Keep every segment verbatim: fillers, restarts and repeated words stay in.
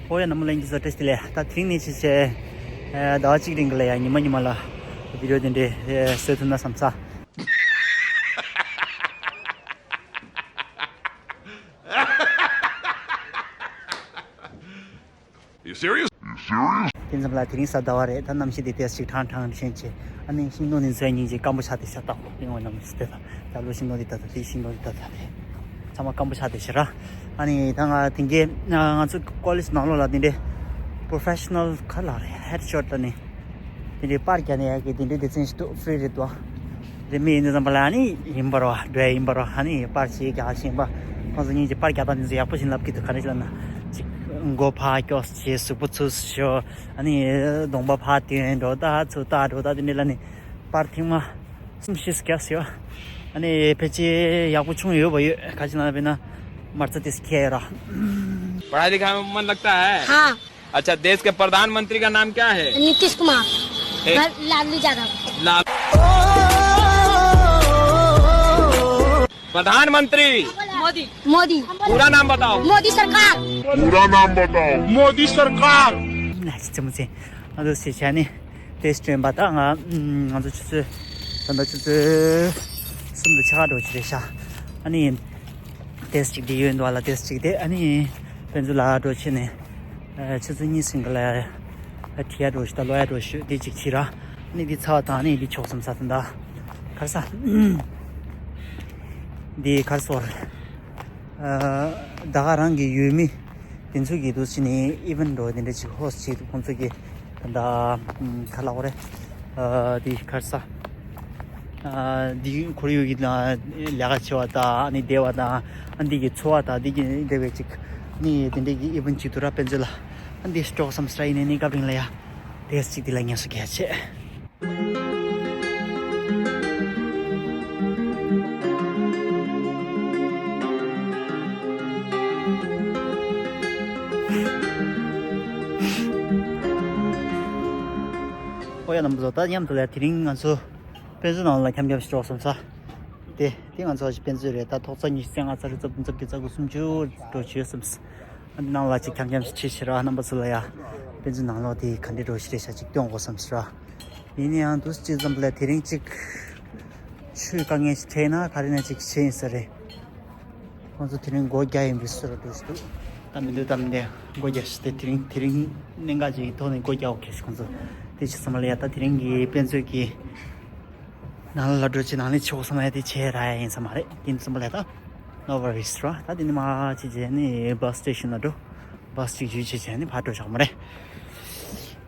ཨོ་ཡ་རྣམ་པ་ལྷན་རྒྱས་ཚོ་བཀྲ་ཤིས་བདེ་ལེགས། ད་དེ་རིང་ནས་བྱས་བྱས་ཟླ་བ་གཅིག་རིང་གི་ལ་ཡ་ཉི་མ་ཉི་མ་ལ་བི་ཌི་ཡོ་དེ་འདྲའི་བཟོ་ཐུབ་ན་བསམ་ས། You serious? དེ་ཙམ་ལ་དེ་རིང་གཟའ་ཟླ་བ་རེད། ད་གནམ་གཤིས་དེ་ཏོག་ཙམ་ཅིག་ཁྲང་ཁྲང་ཤེས་བྱས། ཨ་ནི་ཤིང་སྡོང་ནི་ཚོས་སྙིང་རྗེ་སྐམ་པོ་ཆགས་བསྡད་ཤག་ད་ཁོ་ཡོང་བ་ནམ་སྟེ་ད་ད་ལོ་ཤིང་སྡོང་འདི་ད་ད་དེ་ཤིང་སྡོང་འདི་ད་ད་དེ་ཚང་མ་སྐམ་པོ་ཆགས་བསྡད་ཤག་ར། ཨ་ནི་ད་ང་དེང་གི་ང་ཚོ་ཀོ་ལེཇ་ནང་ལོགས་ལ་དེ་འདྲའི་པོ་རོ་ཕེ་ཤི་ནལ་ག་ལ་རེད། ཧེཌ་ཤོཊ་ལ་ནི་དེ་འདྲའི་པར་རྒྱག་ནས་ཡག་གི་དེ་འདྲའི་སྡེ་ཚན་ཞིག་འདུག་ཕི་རི་རེད་དོ། རེད། མི་ཡིན་དུས་ཙམ་པ་ལ་ཨ་ནི་ཡིན་པ་རོ། འགྲོ་ཡ་ཡིན་པ་རོ། ཨ་ནི་པར་ཅིག་རྒྱག་བཞིན་པ། ཁོང་ཚོ་སྙིང་རྗེ། པར་རྒྱག་སྟངས་དེ་ཚོ་ཡག་པོ་ཞིག་ལབ་ཀྱི་འདུག་ག་རེ་ཞིག་ལབ་ན་ཅིག་མགོ་ཕར་ཀྱོག་བྱས། གཟུགས་པོ་ཚུར་ཤོར། ཨ་ནི་གདོང་པ་ཕར་བཏོན། འགྲོ་ད་ཚུར་ད་འགྲོ་ད་དེ་འདྲ་ལ་ནི་པར་ཐེངས་མ་གསུམ་བཞི་རྒྱག་ཟེར་བ། ཨ་ནི་ཕལ་ཆེར་ཡག་པོ་བྱུང་ཡོད་པ་ཡོད། ག་ཅི་ལབ་ན་དཔེར་ན་མ་རྩ་དེ་ཁྱེར་ཡོད་ར། पढ़ाई लिखाई में मन लगता है? हाँ। अच्छा, देश के प्रधानमंत्री का नाम क्या है? नीतीश कुमार। ए- और लालू यादव। लाल- प्रधानमंत्री। मोदी। मोदी। पूरा नाम बताओ। मोदी सरकार। पूरा नाम बताओ। मोदी सरकार। ལ་ཅི་ཙམ་ཟེར། ཨ་ལོ་ཟེར་བྱས་ནས་ཏེ་སི་ཊི་སྟོན་པ། ད་ང་ང་ཚོ་ཆུ་ཚོད་ད་ལྟ་ཆུ་ཚོད་གསུམ་དང་ཕྱེད་ཀ་འགྲོ་གི་རེད་ཤག་ཨ་ནི་ཏེ་སི་ཊི་ཅིག་དེ་ཡོད་འདུག་བ་ལ། ཏེ་སི་ཊི་ཅིག་དེ་ཨ་ནི་དཔེ་མཛོད་ལ་འགྲོ་བྱས་ནས། ཆུ་ཚོད་གཉིས་ཟིན་ག་ལ་ཁྲིད་ཡ་འགྲོ་ཞུ་དང་ལོག་ཡ་འགྲོ་ཞུ་དེ་གཅིག་བྱས་ར། ཨ་ནི་འདི་ཚར་བ་དང་ཨ་ནི་འདི་ཆོག་བསམ་ས་དང་ད་ག་རེ་ཟ། འདི་ག་རེ་ཟ་རེད། ད་ག་རང་གི་ཡུལ་མི་དེ་ཚོ་གི་འདུག་ཕྱིན་ནས་ཨི་ཝེན་ཊི་འགྲོ་དེ་འདྲ་ཅིག་ཧོ་སི་ཊི་བྱེད་འདུག་ཁོང་ཚོ་གི་ད་ལྟ་ག་ལབ་དགོས་རེད། འདི་ག་རེ་ཟ། འདི་ཁོར་ཡུག་གི་ལས་ཀ་བྱེད་པ་དང་ཨ་ནི་བསྡད་པ་དང་ཨ་འདི་གི་འཚོ་བ་དང་འདི་གི་འབྲེལ་བའི་ཅིག་ནི་དེ་འདྲའི་གི་ཨི་ཝེན་ཊི་ཅིག་འདུག་ར། དཔེ་མཛོད་ལ་ཨ་འདི་འགྲོ་བསམ་ས་ཡིན་ནའི་གནས་སྐབས་རིང་ལ་ཡ་དེ་གཅིག་འདི་ལ་ངལ་གསོ་རྒྱག་ཆེད། ཨོ་ཡ་རྣམ་པ་ཚོ། ད་མཉམ་དུ་ལ་དེ་རིང་ང་ཚོ་དཔེ་མཛོད་ནང་ལ་འཁྱམ་འཁྱམ་ཞིག་འགྲོ་བསམ་ས། དེ་དེ་ང་ཚོ་ཞིག་དཔེ་མཛོད་རེད། ད་ཐོག་རྩ་ཉི་ཤུ་རྩ་ལྔ་རྩ་དྲུག་རྩ་བདུན་རྩ་བརྒྱད་རྩ་དགུ་སུམ་ཅུ་འགྲོ་བྱོས་བསམ་ས། ཨ་འདི་ནང་ལ་ཅིག་འཁྱམ་འཁྱམ་ཞིག་བྱེད་ཤིག་ར། རྣམ་པ་ཚོ་ལ་ཡ་དཔེ་མཛོད་ནང་ལོགས་དེ་ག་འདྲས་འགྲོ་ཞིག་རེད་ཤག་ཅིག་སྟོན་དགོས་བསམ་ས་ར། ཡིན་ན་ཡང་འདུག་སེ་ཙམ་ལ་དེ་རིང་ཅིག་ཆུའི་དཀའ་ངལ་ཞིག་འཕྲད་ན་ག་རེ་ན་ཅིག་བྱེད་ཡིན་ས་རེད། ཁོང་ཚོ་དེ་རིང་སྒོ་རྒྱག་ཡིན་པའི་བཟོ་འདྲ་འདུག་ཞུ་འདུག་ད་མི་འདུག་ད་མི་འདུག་སྒོ་རྒྱག་ཞིག་དེ་དེ་རིང་དེ་རིང་གནད་འགག་ཅིག་གི་ཐོག་ནས་སྒོ་རྒྱག་འོ་ཁེ་ཞིག་ཁོང་ཚོ་དེ་ཅིག་བསམ་ལ་ཡ། ད་དེ་རིང་གི་དཔེ་མཛོད་ཀྱི་ནང་ལ་འགྲོ་ཅིག་ནང་ལས་ཆོག་བསམ་ཡ་དེ་བྱས་ར་ཡ་ཡིན་ས་མ་རེད། དེ་འདུག་བསམ་པ་ལ་ད་No worries ར། ད་དེ་ནས་མར་ཅིག་བྱས་ནས་བྷ་སི་སི་ཊེ་ཤན་ལ་འགྲོ། བྷ་སི་ཅིག་འཇུས་བྱས་བྱས་ནས་ཕར་འགྲོ་ཆོག་མ་རེད།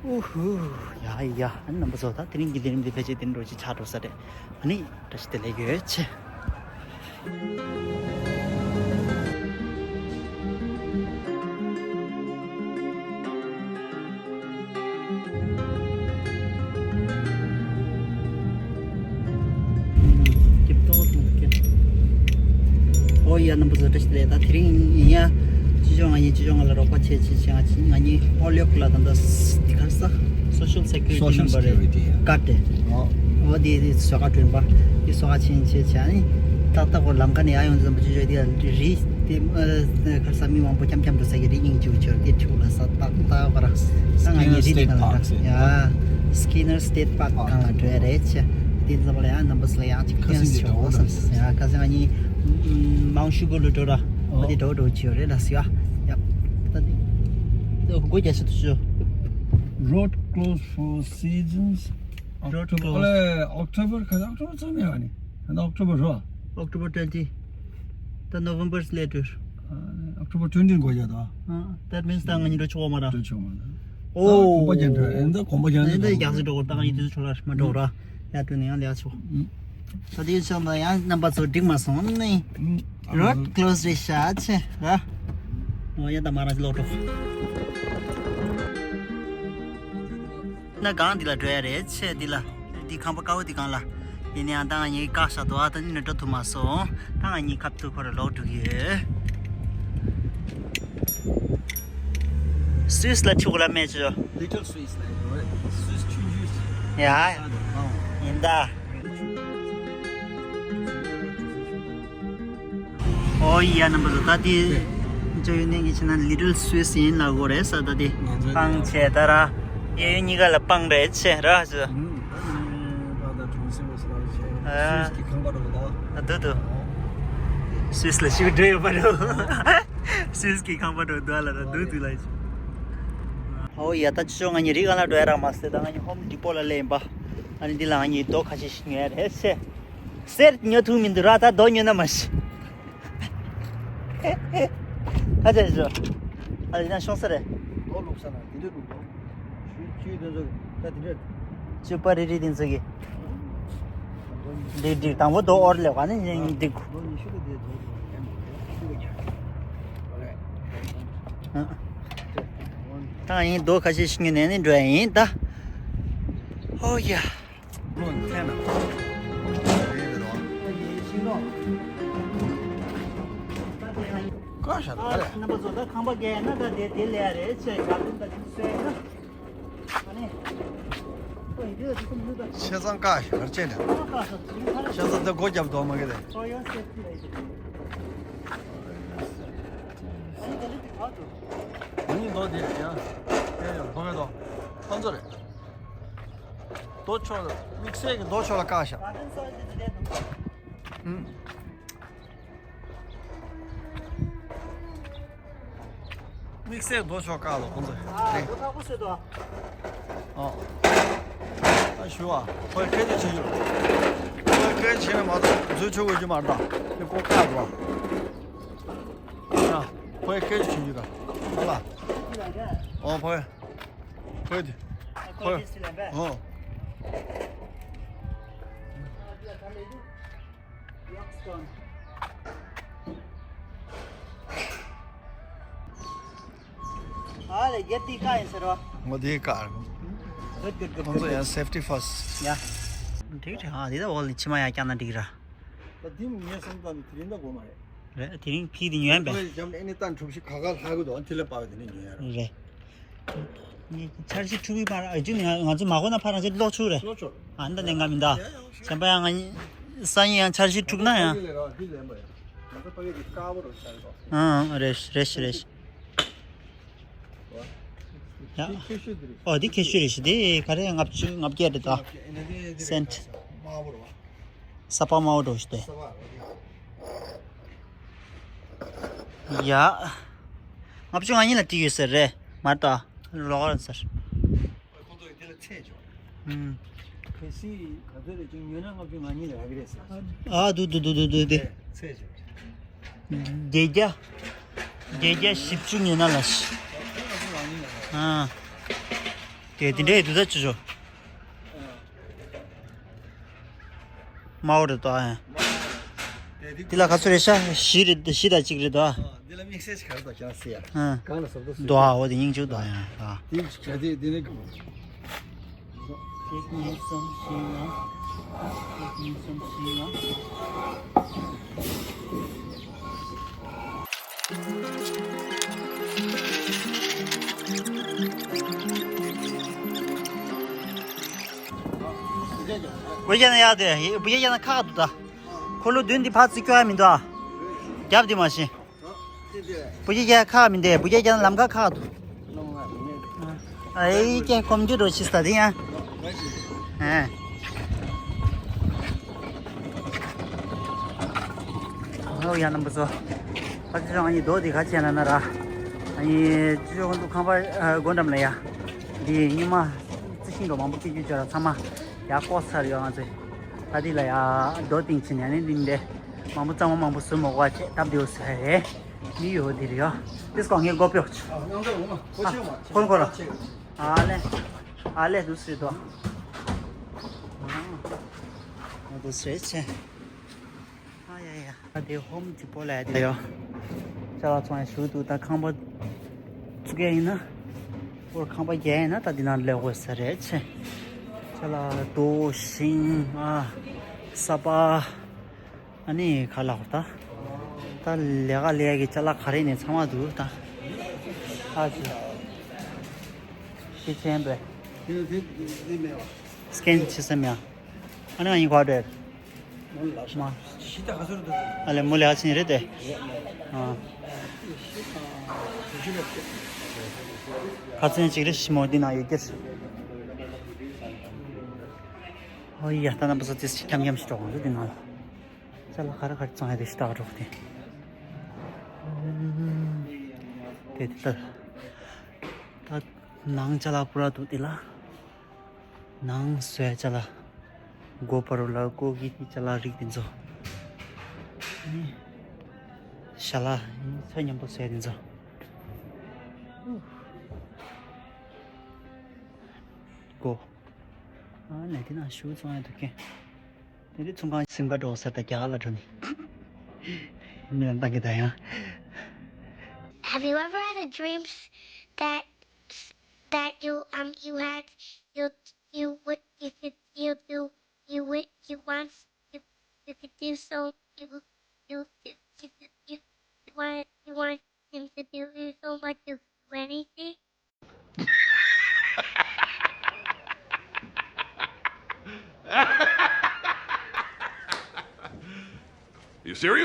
ཨུ་ཧུ། ཡ་ཡ། ཨ་ནི་རྣམ་པ་ཚོ། ད་དེ་རིང་གི་ལས་རིམ་འདི་ཕལ་ཆེར་དེ་འདྲ་ཅིག་ཆགས་འགྲོ་ས་རེད། ཨ་ནི་བཀྲ་ཤིས་བདེ་ལེགས་ཡོད་ཆེ། ཨོ་ཡ་རྣམ་པ་ཚོ་བཀྲ་ཤིས་བདེ་ལེགས། ད་དེ་རིང་ཡིན་ཡ། ཅི་ཆོག་ང་ཡིན། ཅི་ཆོག་ང་ལ་རོགས་པ་བྱེད། ཅི་བྱེད། ང་ཅི་ང་གཉིས་ཨོ་ལེག་ལ་ད་ལྟ་དེ་ག་རེ་ཟ། Social Security Social number Security ཡ། ཀར་ཌི་དེ། ཨོ། ཨོ་དེ་དེ་བཟོ་ག་སྤྲོད་པ། དེ་བཟོ་ག་ཕྱིན་བྱས་བྱས་ནི་ཏག་ཏག་གོ་ལམ་ཁ་ནས་ཡར་ཡོང་ཙམ་པ་ཅི་ཆོག་དེ་ཡ་རི་དེ་ག་རེ་ཟ། མི་མང་པོ་འཁྱམ་འཁྱམ་འགྲོ་ས་གི་རི་རྙིང་ཅིག་ཆོག་དེ་ཕྱོགས་ལ་ས་ཏག་ཏག་ག་ར། ད་ང་གཉིས་རི་དེ་Skinner State གང་ལ་Park འགྲོ་ཡ། Skinner State Park གང་ལ་འགྲོ་ཡ་རེད་ཆེ། དེ་ཙམ་པ་ལ་ཡང་རྣམ་པ་ཚོ་ལ་ཡང་ཅིག་སྟོན་ཆོག་བསམ། ཡ་ཁ་སང་ང་གཉིས་མའུན་ཊ་ཤུ་གར་ལ་འགྲོ་ར། ཨོ་དེ་འགྲོ་འགྲོ་བྱེད་ཡོད་རེད་ལ་ཟེར་ཡ། ཡ། ད་དེ་སྒོ་རྒྱག་ས་དུ་ཆོག Road closed for seasons. Road October closed. ཨོ་ལེ། October ག་October ཙམ་ཡོད་ནི། ད་October རོ། October twenty. ད་November later. October twenty སྒོ་རྒྱག་ད། That means ད་ང་གཉིས་འགྲོ་ཆོག་མ་ར། འགྲོ་ཆོག་མ་ར། ཨོ། ད་གོམ་པ་རྒྱག་འགྲོ། ཨེ་ད་གོམ་པ་རྒྱག་ཨེ་ད་ནས་རྒྱག་སེ་འགྲོ་གོ་ད་ང་གཉིས་དུས་ཚོད་ལ་མ་འགྲོ་ར། ཡ་དུས་ནས་ཡང་ལས་ཆོག་ད་དེ་ཡོད་ཆོག་ད་ཡང་རྣམ་པ་ཚོ་འགྲིག་མ་སོང་ནི། Road closed རེད་ཤག་ཆེ་ར། ཨོ་ཡ་ད་མ་ར་ཅི་ལོག་འགྲོ། ན་གང་འདི་ལ་འགྲོ་ཡ་རེད་ཆེ། འདི་ལ་འདི་ཁང་པ་དཀར་པོ་འདི་གང་ལ། ཡིན་ནའང་ད་ང་གཉིས་བཀག་བཞག་འདུག་ཨ་ད་ནི་འགྲོ་ཐུབ་མ་སོང་། ད་ང་གཉིས་ཁ་ཐུག་ཁོ་ར་ལོག་འགྲོ་གི་ཡོད། སུད་སི་ལ་ཆུ་གུ་ལ་མེད་ཆོ། Little Swiss ལ་ཡོད་རེད། སུད་སི་ཆུང་ཆུང་ཞིག་ཡ། ཡིན་ད། ཨོ་ཡ་རྣམ་པ་ཚོ། ད་དེ་ ཡུན་ནན་གྱི་ཕྱི་ན་Little Swiss ཡིན་ལབ་དགོས་རེད་ས་ད་དེ། ང་ཚོའི་སྤང་བྱས་ད་ར། གཡས་གཡོན་གཉིས་ཀ་ལ་སྤང་རེད་ཆེ་ར་ཟེར། ཨུམ། ད་ནི་ད་ད་གྲོང་གསེབ་པ་སུ་ལ་ཆེ། ཨ། སུད་སི་གི་ཁང་པ་འགྲོ་ད། ད་འདུག་འདུག་སུད་སི་ལ་ཞིག་འགྲོ་ཡོད་པ་འགྲོ། སུད་སི་གི་ཁང་པ་འགྲོ་འདུག་ཨ་ལ་ད་འདུག་འདུག་ལ། ཨོ་ཡ་ད་ཅི་ཤོག་ང་གཉིས་རིག་ག་ལ་འགྲོ་ཡ་རག་མ་སེ་ད་ང་གཉིས་Home Depot ལ་སླེབས་ཡིན་པ། ཨ་ནི་འདི་ལ་ང་གཉིས་རྡོ་ཁ་ཤས་ཤིག་ཉོ་ཡ་རེད་ཆེ། གསེར་ཉོ་ཐུབ་མི་འདུག་ར་ད་རྡོ་ཉོ་ན་མ་ཤི། ཁ་ཆེ་ཞོ། ཨ་ཡིན་ན་ཤོག་ས་རེད། ལོ་ལུག་ས་ན་དེ་འདྲ་འདུག་ལོ། ཆུ་ཆུ་དེ་ཚོ་ད་དེ་འདྲ། ཆུ་པ་རི་རི་དེ་ཚོ་གི། འགྲིག་འགྲིག་དང་པོ་རྡོ་འོར་ལེ་ག་ནི་ཡིན་འགྲིག་ལོ་ཉི་ཤུ་ལ་དེ་ཚོ་ཡང་མ་རེད་ཤུ་གི་ཉ། ཨ། ད་ཡིན་རྡོ་ཁ་ཤས་ཤིག་ཉོས་ནས་ནི་འགྲོ་ཡ་ཡིན་ད། ཨོ་ཡ། ཀ་ཤ་ད་རེད། རྣམ་པ་ཚོ་ད་ཁང་པ་རྒྱག་ཡ་ན་ད་དེ་དེ་ལས་རེད་ཆེ་ག་དུང་ད་དེ་སོས་ན། ཨ་ནི། ཁོ་ཡི་དེ་ལ་དེ་ཚོ་མི་འདུག་ད། ཆེ་ཚང་ཀ་ཤ་ར་ཅེ་ན། ཨ་ཀ་ཤ་དེ་ཚོ་ཁ་ར། ཆེ་ཚང་དེ་སྒོ་རྒྱབ་དོ་མ་གི་རེད། ཁོ་ཡང་སེབ་ཏི་རེད། ཨ་ནི་དེ་ལ་དེ་ག་དུ། ཨ་ནི་དོ་དེ་ཡ། དེ་ཡ་བ་གི་དོ། ཁོང་ཚོ་རེད། རྡོ་ཆོག་ལ་དམིགས་བསལ་གྱི་རྡོ་ཆོག་ལ་བཀག་ཤག་ཨུམ། དམིགས་བསལ་རྡོ་ཆོག་བཀག་ལ་ཁོང་ཚོ་རེད། ཨ་ཞུ་བ་ཁོས་སྐད་ཆ་བྱེད་རྒྱུ་ཁོས་སྐད་ཆ་བྱེད་ན་མ་གཏོགས་འཛུལ་ཆོག་གི་མ་རེད་ད་དེ་ཁོ་བཀག་དགོས། ཨ་ཁོས་སྐད་ཆ་བྱེད་རྒྱུ་ད་ཧ་ལ། ཨོ་ཕོ། ཕོ་དེ། ཕོ། ཨོ། ཨ་ལེ་རྒྱབ་དེ་ཀ་ཡིན་ཟེར་བ། ངོ་དེ་ཀ། Good, good, good, ཁོང་ཚོ་good, ཡང་good. Safety first. ཡ། འགྲིག་རེད་ཨ་དེ་ད་འོག་ལ་མཆིལ་མ་ཡ་བཀྱག་ན་འགྲིག་ར། ད་དེ་ངས་བསམ་ཙམ་དེ་རིང་ད་དགོས་མ་རེད། རེད་དེ་རིང་ཕི་དེ་ཉོ་ཡ་ཁོས་འབད། རྒྱབ་ནས་ཨ་ནི་ཏན་གྲུབ་ཤིག་ག་ག་ལྷག་གི་འདུག་ཨ་དེ་ལ་དཔག་པའི་དེ་ནས་ཉོ་ཡ་རོགས། རེད། འཆར་གཞི་འཁྲུག་གི་མ་རེད་ཨ་ཅུ་ང་ང་ཚོ་མ་གོ་ན་ཕར་རང་ཚོ་ལོག་ཆུག་རེད། ལོག་ཆོག་ཨ་ནི་ད་ནས་ང་མི་འདའ། ཡ་ཡ་ཤི། གཞན་པ་ཡང་ང་གཉིས་སང་ཉིན་ཡང་འཆར་གཞི་འཁྲུག་ན་ཡང་། ང་ཚོ་ཕ་གི་ལས་རོགས་ང་ཚོ་ཕ་གི་གི་དཀར་པོ་རོགས་ཆགས་རེད་པ། ཨང་རེད་རེད་རེད། ཡ། ཨོ་འདི་ཁེ་ཤུ་རེད་ཤི་འདི་ག་རེ་ལྔ་བཅུ་ལྔ་བརྒྱད་རེད་ད། སེན་ཊི། དམར་པོ་རེད་པ། ས་པ་དམར་པོ་འགྲོ་ཤི་སྟེ། ས་པ་རེད་ཡ། ཡ། ལྔ་བཅུ་ང་གཉིས་ལ་སྤྲད་ཡོད་ཟེར་རེད་མ་ད་རོགས་ཟེར། ཁོ་ཚོ་གིས་དེ་ལ་ཚད་བྱོས། ཨུམ། གལ་སྲིད་ག་ཚོད་རེད་ཅིག་ཉོས་ན་ལྔ་བཅུ་ང་གཉིས་ལ་ཡག་གི་རེད་ཟེར། ཨ་དུ་དུ་དུ་དུ་དུ་དེ། ཚད་བྱོས། བརྒྱད་བརྒྱ། བརྒྱད་བརྒྱ་བཞི་བཅུ་ཉོས་ན་ལ་ཤི། ཨ། དེ་དེ་འདྲའི་དུ་ད་ཅི་བྱོས། དམར་པོ་རེད་དོ་ཨ། དེ་ལ་ག་ཚོད་རེད་ཤག་བཞི་རེད་བཞི་དང་གཅིག་རེད་དོ་ཨ། འདི་ལ་དམིགས་བསལ་ཞིག་ག་རེ་དང་ཁྱེད་རང་སེ་ཡ། ཨ། གང་ལ་ཟབ་ཏོ་སུ། དོ་ཨ་འོ་དེ་སྙིང་རྗེ་དོ་ཨ་ཡ་ཨ། དེ་ག་དེ་དེ་ནི་གང་། ཁྱེད་ཉིད་སམ་ཤེས་ན། ཁྱེད་ཉིད་སམ་ཤེས་ན། བུ་རྒྱ་ན་ཡག་དེ་བུ་རྒྱ་ན་ཁག་འདུག་ད། འཁོར་ལོ་བདུན་འདི་ཕར་ཚུར་སྐྱོ་ཡ་མི་འདུག་ཨ། རྒྱབ་འདི་མ་ཤེས། བུ་རྒྱ་ཁག་མི་འདུག་བུ་རྒྱ་ན་ལམ་ཁ་ཁག་འདུག་ཨེ་ཀྱེ་ཁོམ་རྒྱུ་འགྲོ་ཤི་ས་དེ་ཡང་། ཨེ། ཧོ་ཡ་རྣམ་པ་ཚོ། ཕ་ཚི་ཅང་ཨ་ནི་རྡོ་དེ་ག་བྱས་ན་ན་ར། ཨ་ནི་ཅི་ཅོ་ཁོང་ཚོ་ཁང་པ་སྒོ་འགྲམ་ལ་ཡ། འདི་སྙེ་མ་རྩི་ཤིང་འགྲོ་མང་པོ་སྐྱེ་རྒྱུ་ཅོ་ར་ཚང་མ་ཡ་བཀོག་ཚར་ཡོད་ང་ཚོས། ད་འདི་ལ་ཡ་རྡོ་ཏིང་ཕྱིན་ནས་ནི་འདི་འདྲས་མང་པོ་གཙང་མ་མང་པོ་བཟོ་མ་དགོས་པ་བྱས་སྟབས་བདེ་བོ་བཟོ་ཡ་རེད། མི་ཡོད་འདི་རེད་ཡ། དེ་སྐོར་ངས་མགོ་ཕྱོགས་ཆུ། ཁོ་ཁོ་ར། ཨ་ལེ། ཨ་ལེ་དུ་སྲིད་དོ། ཨ་དུ་སྲིད་ཆེ། ཨ་ཡ་ཡ། ཨ་དེ་ཧོམ་ཌི་པོ་ལ་ཡ་དེ་ཡོ། ཅ་ལག་ཚོང་ཡ་ཞུ་འདུག་ད་ཁང་པ་བཙུགས་ཡ་ཡིན་ན། ཨོ་ཁང་པ་རྒྱག་ཡ་ཡིན་ན་ད་འདི་ནང་སླེབས་དགོས་ས་རེད་ཆེ། ཅ་ལག་རྡོ་ཤིང་ཨ། ས་པ། ཨ་ནི་ག་ལ་ཧོ་ད། ད་ལས་ཀ་ལས་ཀྱི་ཅ་ལག་ག་རེ་ནས་ཚང་མ་འདུག་ད། ཨ་ཅི། ཤེས་ཆེན་པས། དེ་དེ་དེ་མེད་པ། སི་ཀེན་བྱེད་ས་མེད། ཨ་ནི་ཨ་ཡིན་གོ་ཨ་འདྲེ། མ། ཨ་ལེ་མོ་ལེ་ཨ་ཆེན་རེད་དེ། ཨ། ཁ་ཚན་གཅིག་རེ་ཞིམ་མོ་འདི་ན་ཡོད་ཀྱི། ཨོ་ཡ། ད་ནམ་པ་ས་ཏིས་འཁྱམ་འཁྱམ་ཞིག་འགྲོ་གོང་དུ་འདི་ན་ལ། ཅ་ལག་ག་རེ་ག་རེ་བཙོང་ཡ་དེ་ཞིག་ལྟ་བ་འགྲོ་གི་དེ། དེ་དེ་ལྟ། ད་ནང་ཅ་ལག་པུ་ར་འདུག་དེ་ལ། ནང་བཟོས་ཅ་ལག། སྒོ་བར་ལ་སྒོ་གི་ཅ་ལག་རིགས་དེ་ཚོ། ཨ་ནི། ཞལ་ལག་ཡིན་ཚོ་མཉམ་པོ་བཟོས་དེ་ཚོ། སྒོ། ཨ་ནི་དེ་ན་ཤུ་བཙོང་ཡ་འདུག་གན། དེ་ནི་ཚོང་ཁང་སིམ་ཁ་འགྲོ་ཟེར་ད་རྒྱ་གར་ལ་འགྲོ་ནི། མི་ལ་བཏང་གི་ད་ཡང་། Have you ever had a dreams that that you um you had you you would you could you do you would you want you you could do so you you you you, you want you want him to do you so much you do anything? You serious?